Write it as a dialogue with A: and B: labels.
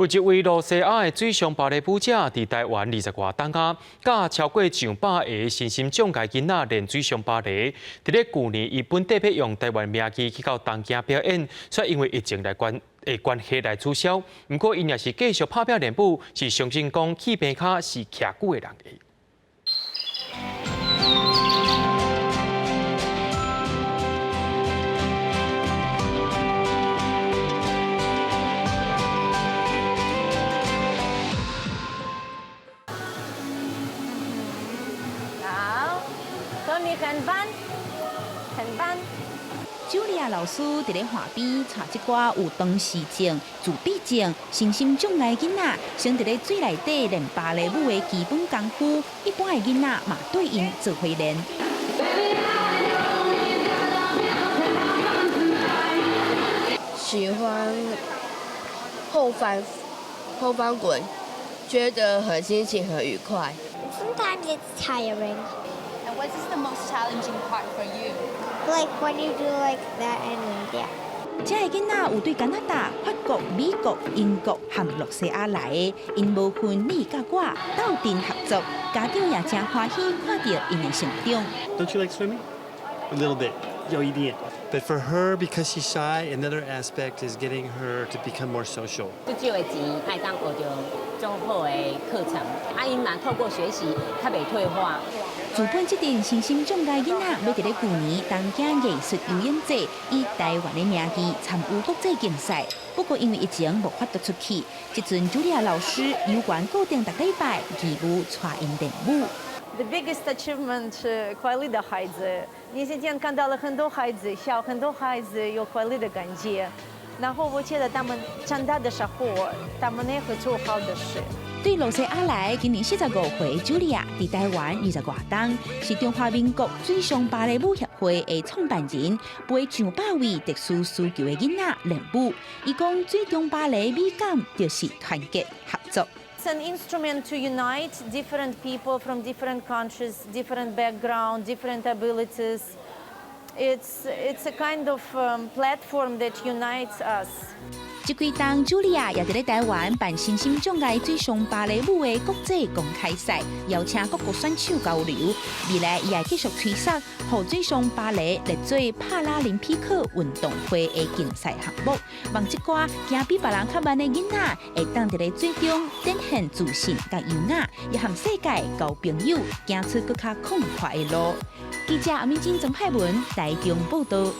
A: 有一位露西亞的水上芭蕾舞者，佇台灣二十外冬仔，教超過上百个身心障礙囡仔練水上芭蕾。佇咧舊年，伊本底欲用台灣名義去到東京表演，卻因為疫情來關的關係來取消。毋過，𪜶也是繼續拍拚練舞，是相信講去病跤是徛久的人的。
B: 好，Tommy 很棒，很棒。
C: 茱莉亞老師佇咧岸邊帶這寡有唐氏症、自閉症、身心障礙囡仔，先佇咧水內底練芭蕾舞的基本功夫。一般的囡仔嘛綴𪜶做伙練。
D: 喜歡後翻後翻滾，覺得很心情很愉快。
E: Sometimes it's tiring.
F: And what is the most challenging part for you?
E: Like when you do like that and yeah.
C: 這个囡仔有對加拿大、法國、美國、英國和露西亞來的，𪜶無分你佮我，鬥陣合作，家長也誠歡喜看著𪜶的成長。
G: Don't you like swimming? A little bit, 有一點。But for her, because she's shy, another aspect is getting her to become more social.
H: 足少的錢，愛當學著足好的課程，啊，𪜶嘛透過學習，較袂退化。
C: 主辦這陣身心障礙囡仔，欲佇咧舊年東京藝術遊演節以台灣的名義參與國際競賽，不過因為疫情無法度出去，這陣茱莉亞老師猶原固定逐禮拜義務帶𪜶練舞。
B: The biggest achievement 是快樂的孩子。你今天看到了很多孩子笑，很多孩子有快樂的感覺。然後我覺得他們長大的時候，他們也會做好的事。
C: 對露西亞來，今年45歲，茱莉亞佇台灣二十外冬，是中華民國水上芭蕾舞協會的創辦人，陪上百位特殊需求的囡仔練舞。伊講，水中芭蕾美感就是團結合作。
B: It's an instrument to unite different people from different countries, different background, different abilities. It's a kind of platform that unites us.
C: 這幾冬，茱莉亞也佇咧台灣辦身心障礙水上芭蕾舞的國際公開賽，邀請各國選手交流。未來伊會繼續催促，予水上芭蕾列做帕拉林匹克運動會的競賽項目，望這寡行比別人較慢的囡仔，會當佇咧水中展現自信佮優雅，也和世界交朋友，行出閣較曠闊的路。記者阿美珍、曾派文台中報導。